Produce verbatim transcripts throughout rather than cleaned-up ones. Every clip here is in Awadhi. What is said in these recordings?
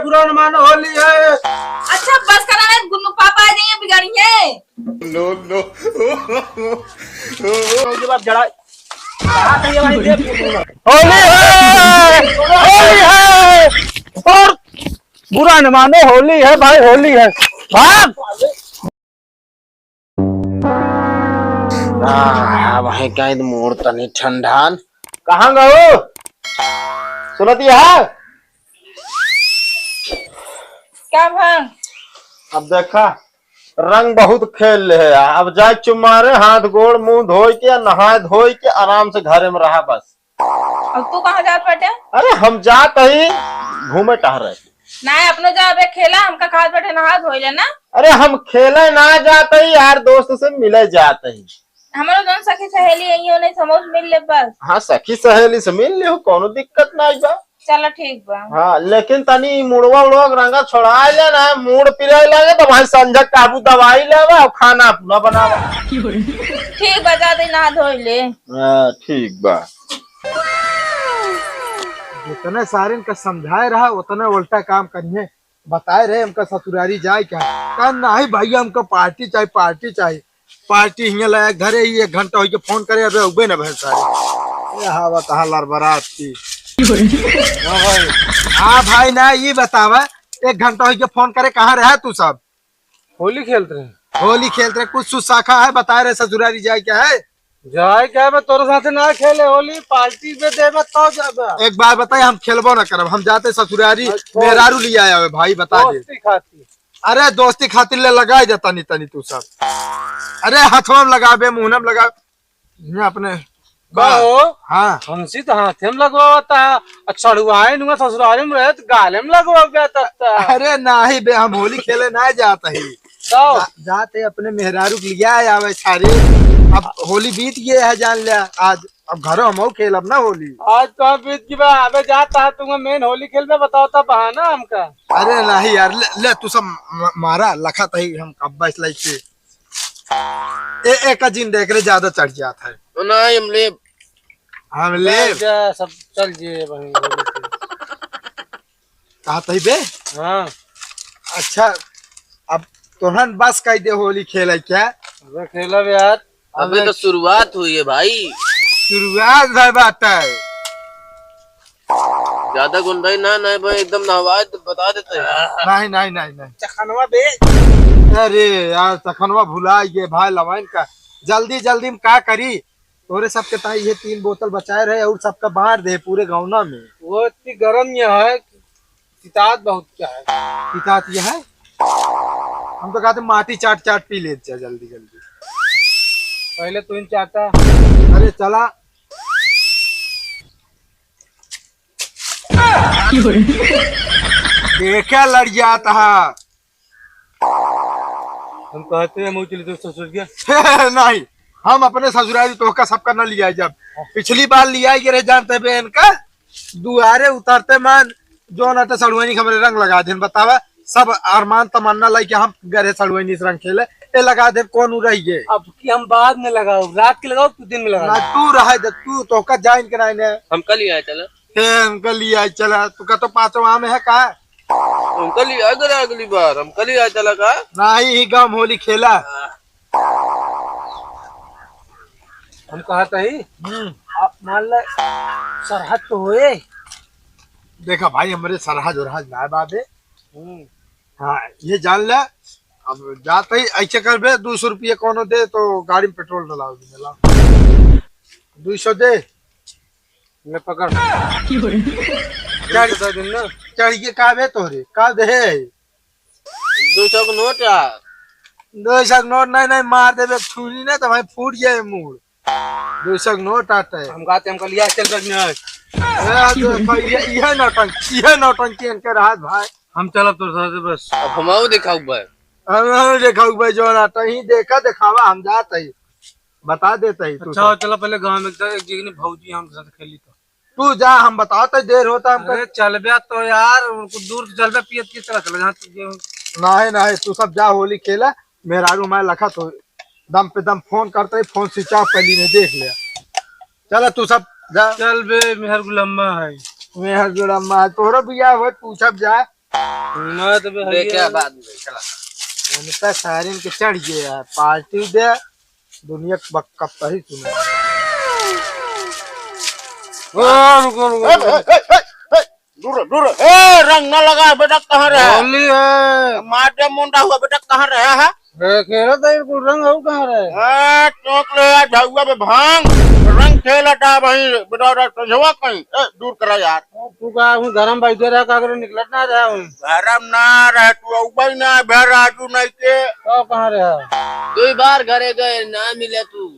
बुरा न मानो, होली है। अच्छा, बस करा रे, गुन्नू पापा आ जाइए, बिगाड़िए। No, no। ये बात जरा, कहाँ से ये भाई, ये होली है, होली है। और बुरा न मानो, होली है भाई, होली है। भाग। आह, वहीं कहीं तो मोड़ तनी ठंडान। कहाँ गयो? सुनती है? क्या भा? अब देखा, रंग बहुत खेल ले है। अब जाए चुमारे, हाथ गोड़ मुंह धोई के, नहाए धोई के आराम से घरे में रहा बस। अब तू कहाँ जात बाटे? अरे हम जात ही घूमे टहरे। ना, अपनो जा, अबे खेला, हमका खात बैठे नहा धोई लेना। अरे हम खेले ना जात ही, यार दोस्त से मिले जात ही। हमरो जौन सखी सहेली आई हो, नहीं समझ मिल ले बस। हाँ, सखी सहेली से मिल ले हो, कोनो दिक्कत ना बा। चलो ठीक बा। हाँ, लेकिन तनी मुड़वा उड़वा के रंगा छोड़ा ले ना, मूड़ पिराए लगे तो भाई संझा काबू दवाई लेवा और खाना अपना बनावा। ठीक बा, जा दे नहा धोई ले। हाँ, ठीक बा। जितने सारिन का समझाए रहा, उतने उल्टा काम करिए। बताए रहे हमका ससुरारी जाए क्या? कहा, "नहीं भैया, हमका पार्टी चाहिए, पार्टी चाहिए।" पार्टी हियाँ लाया, घरे ही एक घंटा होइके फोन करे, अबे उबे ना भैंसा। ये हवा तहाँ लड़बड़ात की। हाँ भाई। हाँ भाई, ना, ये बतावा, एक घंटा होइके फोन करे, कहाँ रहा तू सब? होली खेलत रहे। होली खेलत रहे, कुछ सुसाखा है, बताए रहे ससुरारी जाए क्या है? जाए क्या, मैं तोरे साथे ना खेले होली, पार्टी में देबे तो जाबे। एक बात बताई, हम खेलबो ना करब, हम जाते ससुरारी, अच्छा। मेहरारू लिया आवे भाई, बता दे। दोस्ती खातिर। अरे दोस्ती खातिर ले लगाई दे तनी तनी तू सब। अरे हथवा में लगाबे, मुहना में लगाबे, ये अपने कहो, हाँ। हमसे तो हाथे में लगवावता है, आ चढ़ुआइन हुआ ससुरारी में रहे तो गाले में लगवा गया तब तक। अरे नाही बे, हम होली खेले ना जात ही। तो? जा-, जाते अपने मेहरारू के लिया आवे सारे। अब होली बीत गए है, जान ले आज। अब घरों हम खेलब ना होली। आज तो हम बीत गई बा, अबे जाता है तुम मेन होली खेलबे, बताओ तब बहाना हमका। अरे नाही यार, ले, ले तू सब म-, मारा लखा तही हम कब्बा इस लाइक से। ए, ए का जिन देख रे, ज्यादा चढ़ जात है। तो नाही हम लेब। हम लेब। जा, सब चल जे बहिन। कहा तही बे? हाँ। अच्छा, अब तोहन बस कह दे होली खेले क्या? अबे खेलब यार। अबे अबे तो शुरुआत हुई है भाई। शुरुआत भाई बात है। ज्यादा गुंडाई ना, ना भाई, एकदम नहवाए तो बता देते हैं। नहीं, नहीं, नहीं, नहीं। चखनवा बे। अरे यार, चखनवा भुला गए भाई लवाइन का। जल्दी, जल्दी में का करी? तोरे सबके ताई ये तीन बोतल बचाए रहे और सबका बांट दे पूरे गौना में। वो इतनी गरम ये है कि तितात बहुत क्या है। तितात ये है? हम तो कहते माटी चाट चाट पी लेते हैं जल्दी जल्दी। पहले तू ही चाटा। अरे चला। देखा लड़ जाता है। हम कहते हैं, "मुँह चली दोस्त ससुर के।" नहीं, हम अपने ससुरारी तोहका सबका न लिया जब। पिछली बार लिया ये रहे जानते बे इनका, दुआरे उतरते मान, जौन आटे सड़ुआनी के हमरे रंग लगा देन, बतावा। सब अरमान तमन्ना लाई के हम गरे सड़ुआनी से रंग खेले, ए लगा दे कौन उ रही गे। अब की हम बाद में लगाओ, रात के लगाओ, तू दिन में लगा ना, ले। तू रहे दे, तू तोहका जाइन के नहीं ने। हम कल ही आए चला। हे, हम कल ही आए चला, तू का तो पाँचवा में है का? हम कल ही आए करे अगली बार, हम कल ही आए चला का? नहीं, ही गाँव होली खेला। हम कहा था ही, हम्म। आप मान ले, सरहद तो होए। देखा भाई, हमरे सरहद उरहद ना बाबे। हम्म। हाँ, ये जान ले, अब जाते ही ऐसे करबे, दो सौ रुपये कोनो दे तो गाड़ी में पेट्रोल डलाओ, मिला। दो सौ दे। ले पकड़। चढ़, दो सौ दे दिन ना। चढ़ के का बे तोहरे, का दे? दो सौ का नोट यार। दो सौ का नोट नहीं, नहीं, मार देबे छुरी ना तो भाई फूट जाए मूड़। दो सौ का नोट आता है। हम कहते हमको लिया चल बस नहीं। ए, तो भाई, ये, ये नौटंकी, ये नौटंकी इनके रहत भाई। हम चलब तोर साथे बस। अब हम आओ देखाऊ भाई। हम आओ देखाऊ भाई, जो रहता ही देखा देखावा, हम जात ही। बता देता ही तू अच्छा, सब। चलो पहले गाँव में एक, एक जगह भौजी हमके साथ खेली तो। तू जा, हम बताओ तो देर होता हमको। अरे चलबे तो यार, उनको दूर से चलबे, पियत के चला, चला जहाँ तक जे हो। नाहीं, नाहीं, तू सब जा, होली खेला, मेहरारू हमारे लखा तो दम पे दम फोन करते ही, फोन switch off कर ली, नहीं देख लिया। चला तू सब जा। चल बे, मेहर गुलम्मा है। मेहर गुलम्मा है, तोहरो बियाह होए, पूछब जा। सुना तो बे देखे भैया। बाद में, चला। उनका सारे के चढ़ गया, पार्टी दे, दुनिया के बक्का पही सुना। ओ, रुको, रुको, ए, रुको। ए, ए, ए, ए, दूर, दूर। ए, रंग ना लगा, बेटा, कहाँ रहा? होली है। मार दे मुंडा हुआ, बेटा, कहाँ रहा है? ए, खेला था, ये कुल रंग हो कहाँ रहे? ए, चौक ले आ, झाउआ पे भांग, रंग खेला था भाई, बेटा, रे, समझवा कहीं। ए, दूर करा यार। तू का, हूँ घर में बैठे रहा, का करे, निकलत ना रहा हूँ। घर में ना रहे, तू अउबे ना, घर आजू नहीं के। तो कहाँ रहा? दो बार घरे गए, ना मिले तू।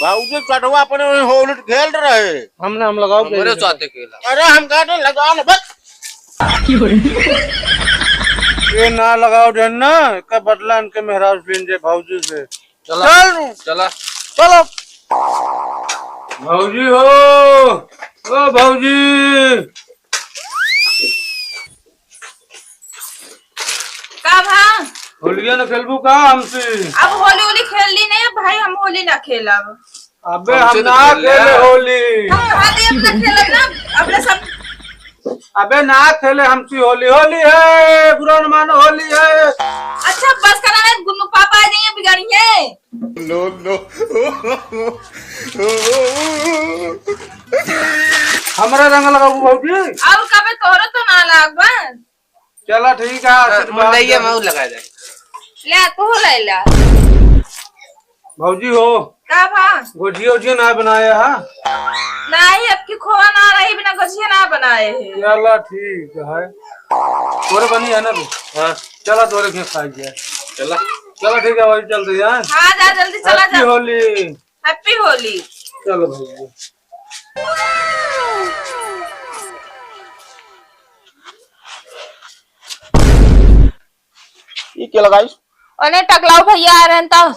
भौजी चटवा अपने वहीं होली खेल रहे। हम ना, हम लगाओ हमरे खेल। साथे खेला। अरे हम कहते लगा ना बस। ये ना लगाओ जन ना, का बदला इनके मेहरारू से लेन जे भौजी से। चला, चल। चला। चलो। भौजी हो, ओ भौजी। का भा? होलिया न खेलबू का हमसे? अब होली होली खेल ली नहीं, अब भाई हम होली ना खेलब। अबे हम हमसे तो ना खेल खेले लिया। होली। हम कहा थे अपना खेलब ना, अपना सब। अबे ना खेले हमसे होली, होली है, बुरा न मानो, होली है। अच्छा बस करा है, गुन्नू पापा आ जाइए, बिगाड़ी है। No, no। हमरा रंग लगाबू भौजी? और कबे तोहरो तो ना लागबा। चला ठीक है, हाँ, आशीर्वाद मुंडैया दे। मऊ लगा दे। ले, तू ले ला। भौजी हो। का भा? गोझिया उझिया ना बनाया है? नहीं, अब की खोआ ना रही, बिना गोझिया ना बनाए है। चला ठीक है। तोरे बनी है ना तू? हाँ। चला तोरे खेत खाई जाए। चला। चला ठीक है भाई, चल रही है। हाँ, जा जल्दी चला Happy जा। होली। Happy होली। चलो भौजी। ई के लगाइस? ओने टकलाऊ भैया आ रहन त।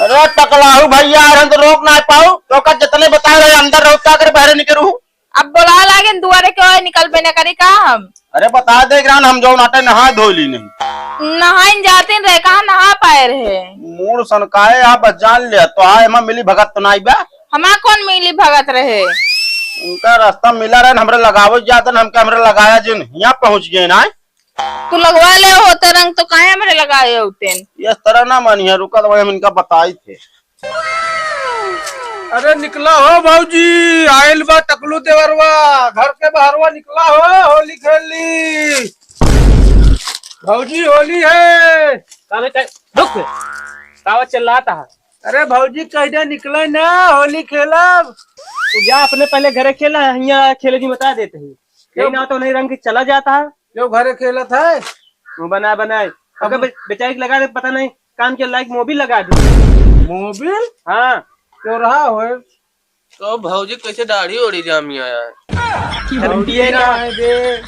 अरे टकलाऊ भैया आ रहन त रोक ना पाऊ। तो का जितने बता रहे अंदर रहो, का करे बाहर निकलू? अब बोला लागे दुआरे के ओए निकल पे न करी का हम? अरे बता दे ग्रान, हम जो नाटे नहा धोली नहीं। नहाइन जाते रहे, कहाँ नहा पाए रहे? मूड़ सनकाए आप बस जान लिया, तो आए हम मिली भगत तो नाई बा। हमार कौन मिली भगत रहे? उनका रास्ता मिला रहे, हमरे लगावे जाते, हमके हमरे लगाया जिन, यहाँ पहुँच गए ना। तू लगवा ले होते रंग तो काहे हमरे लगाए होते? ये तरह ना मानिए, रुका तो हम इनका बताई थे। अरे निकला हो भौजी, आइल बा टकलू देवरवा, घर के बहरवा निकला हो, होली खेल ली। भौजी होली है। का बेटा, रुक। कावा चिल्लाता है? अरे भौजी कह दे निकले ना, होली खेलब। तू जा अपने पहले घरे खेला, यहाँ खेले जी बता देते हैं। यही क्यों? ना तो नहीं रंग के चला जाता है। जो घरे खेलत है। वो बनाए, बनाए। अब अगर बे-, बेचारी के लगा दे, पता नहीं, काम के लायक मोबिल लगा दे। मोबिल? हाँ। क्यों रहा होए? तो भौजी कैसे दाढ़ी ओढ़ी जामी आया है? अरे भौजी पिए ना। ना है बे।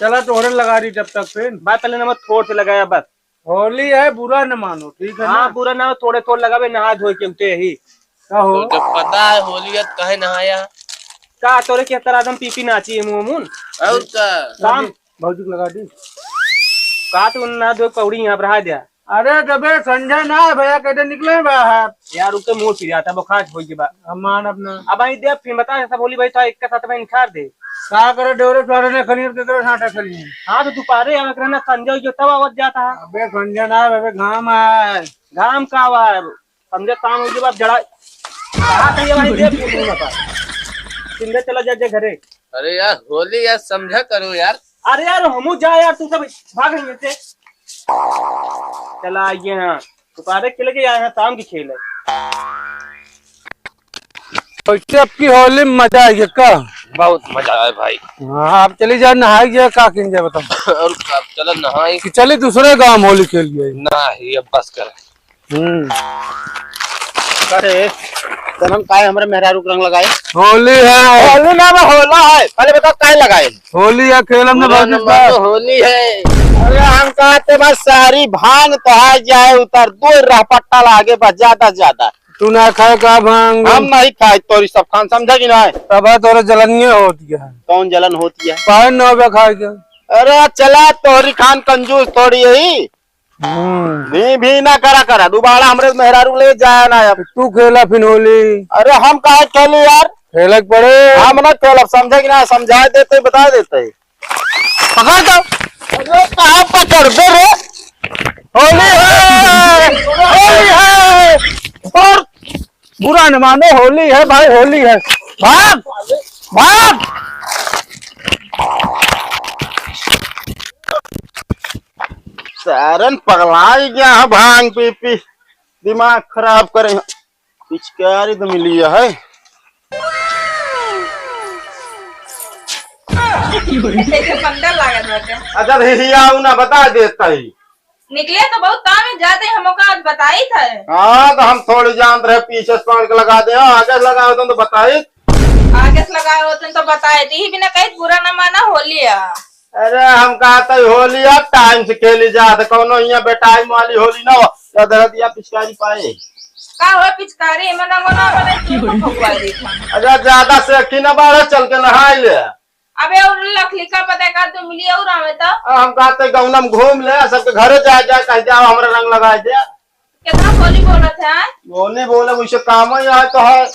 चला तोहरे लगा दी तब तक फिर। बात पहले नंबर थोड़ से लगाया बस। होली है, बुरा न मानो, ठीक है हाँ, ना? बुरा ना हो, थोड़े थोड़ लगावे, नहा धोए के उठे ही। का हो? तोके पता है होली है तो काहे नहाया? का तोरे के तरह एकदम पी पी नाची है मुंह मुन? और का? काम? भौजी को लगा दी। का तू ना दो कौड़ी यहाँ पर रहा दिया। अरे जबे संजय ना है भैया, कहते निकले बाहर। यार उनके मुंह पी जाता, बुखार हो गया बा। हम मान अपना। अब आई दे, फिर बता, सब होली भाई था, एक का साथ में इनकार दे। का करे, डोरे चोरे ने खनियर के करे साटा खनियर। हाँ, तो दोपहरे आवे के रहना, संजय जो तब आवत जाता है। अबे संजय ना, अबे घाम आए। घाम का आवा है? समझे काम हो गया, अब जड़ा। कहाँ कहिए भाई, देख, तू ना पा। संजय चला जा, जा घरे। अरे यार, होली यार, समझा करो यार। अरे यार, हमू जा यार, तू सब भाग रही है। चला आइए, हाँ, दोपहरे खेल के आए हैं, शाम की खेल है। वैसे अब की होली में मजा आइए का? बहुत मजा आए भाई। हाँ, आप चली जाए, नहाई जाए, का किन जाए बताओ? और का, चलो नहाई। कि चली दूसरे गांव होली खेल गए। नहीं, अब बस कर। हम्म। अरे, तनम काहे हमरे मेहरारू के रंग लगाए? होली है। होली ना बा, होला है। पहले बताओ काहे लगाए? होली है, खेलम ना पूरा बाकी नंबर बा। तो होली है। अरे हम कहते बस सारी भांग तो आ जाए उतर, दो रह पट्टा लागे बस, ज्यादा से ज्यादा। तू ना खाए का भांग? हम नहीं खाए तोरी सब खान, समझा कि नहीं? तब है तोरे जलनिये होती है। कौन जलन होती है? पाए ना बे खाए के। अरे चला तोरी खान कंजूस थोड़ी यही। हम्म। भी, भी ना करा करा, दोबारा हमरे मेहरारू ले जाया ना अब। तू खेला फिन होली। अरे हम काहे खेली यार? खेले के पड़े। हम ना खेलब, समझे कि ना, समझा देते, बता देते। पकड़ दो। अरे कहाँ पकड़ दे रे? होली है, होली है। और बुरा न मानो, होली है भाई, होली है। भाग, भाग। सारन पगलाई गया है भांग पी पी, दिमाग खराब करे। पिचकारी तो मिली है। कैसे बंदर लागत बाटे। अच्छा, हिया ना बता देता ही। निकले तो बहुत काम है, जाते हम ओका आज बताई था। हाँ, तो हम थोड़ी जानत रहे, पीछे से पकड़ के लगा दे, आगे से लगाओ तुम तो बताई। आगे से लगाओ तुम तो बताई, तो यही बिना कहीं बुरा ना माना, होली है। अरे, हम कहते ही होली है, टाइम से खेली जात, कौनो यहाँ बेटाइम वाली होली ना हो, तो दे दिया पिचकारी पाए। का हो पिचकारी, एमे रंगो ना बने, तू तो फगुआ देखा। अरे, ज्यादा सेखी ना बाढ़े, चल के नहाई ले। अबे, और लखलिका पता का तू मिली और आवे तो? आ, हम कहते गौना में घूम ले, सबके घरे जाए, जाए, कह दे, "आओ, हमरा रंग लगाए दे।" कितना बोली बोलत है? बोली बोले, मुझसे काम ही आए तो है।